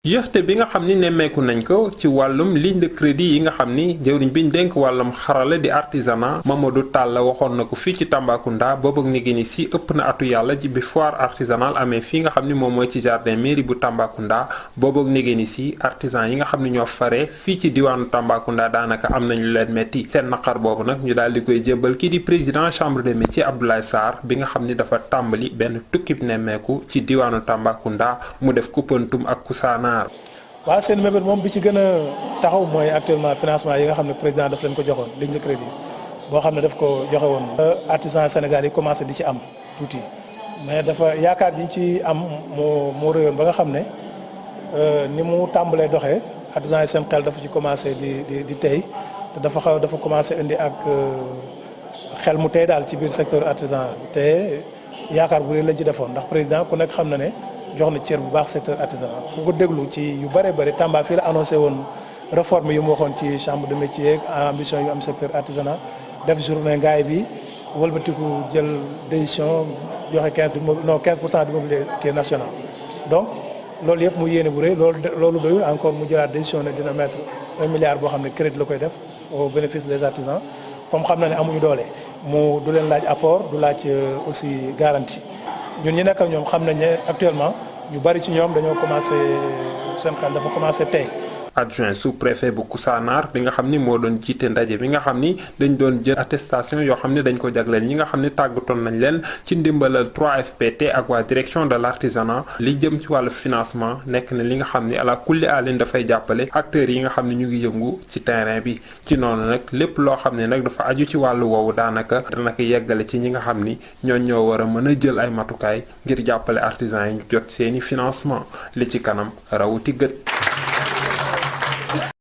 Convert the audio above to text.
yéexte bi nga xam ni nemmeeku nañ ko ci wàllum ligne de crédit yi nga xam ni jëwriñ biñ dénk wàllum xarala di artisanat Mamadou Tall waxoon na ko fii ci Tambacounda boobu ak nigi ni si ëpp na atu yàlla ji bi foire artisanale amee fii nga xam ni moom mooy ci jardin mairie bu Tambacounda boobu ak nigi ni si artisan yi nga xam ni ñoo fare fii ci diwaanu Tambacounda daanaka am nañu leen metti seen naqar boobu nag ñu daal di koy jébbal kii di président chambre de métier Abdoulaye Sarr bi nga xam ni dafa tàmbali benn tukkib nemmeeku ci diwaanu Tambacounda mu def Koupantoum ak Koussanar. waaw seen mébét moom bi ci gën a taxaw mooy actuellement financement yi nga xam ne président daf leen ko joxoon ligne de crédit boo xam ne daf ko joxe woon. artisan Sénégal yi commencé di ci am tuuti mais dafa yaakaar ji ci am moo rëyoon ba nga xam ne ni mu tàmbalee doxee artisan yi seen xel dafa ci commencé di tey te dafa commencé indi ak xel mu tey daal ci biir secteur artisan te yaakaar bu rëy lañ ci defoon ndax président ku nekk xam na ne. jox na cër bu baax secteur artisanal ku ko déglu ci yu bëree bëri Tamba fii la annoncé woon réforme yu mu waxoon ci chambre de métier ak ambition yu am secteur artisanal def journée ngaay bi wëlbatiku jël décision joxe 15% du mobilier national. donc loolu yëpp mu yéene bu rëy loolu doyul encore mu jëlaat décision ne dina mettre 1 milliard boo xam ne crédit la koy def au bénéfice des artisans comme xam na ne amuñu doole mu du leen laaj apport du laaj aussi garantie. ñun ñi nekk ak ñoom xam nañ ne actuellement ñu bari ci ñoom dañoo commencé seen xel dafa commencé tey. adjoint sous-préfet bu Koussanar bi nga xam ni moo doon jiite ndaje bi nga xam ni dañ doon jël attestation yoo xam ni dañ ko jagleel ñi nga xam ni tàggatoon nañ leen ci ndimbalal 3FPT ak waa direction de l'artisanat li jëm ci wàllu financement nekk na li nga xam ni ala kulli alin dafay jàppale acteurs yi nga xam ne ñu ngi yëngu ci terrain bi ci noonu nag lépp loo xam ne nag dafa aju ci wàllu woowu daanaka dana ko yeggale ci ñi nga xam ni ñoo war a mën a jël ay matukaay ngir jàppale artisans yi ñu jot seeni financement li ci kanam rawuti gët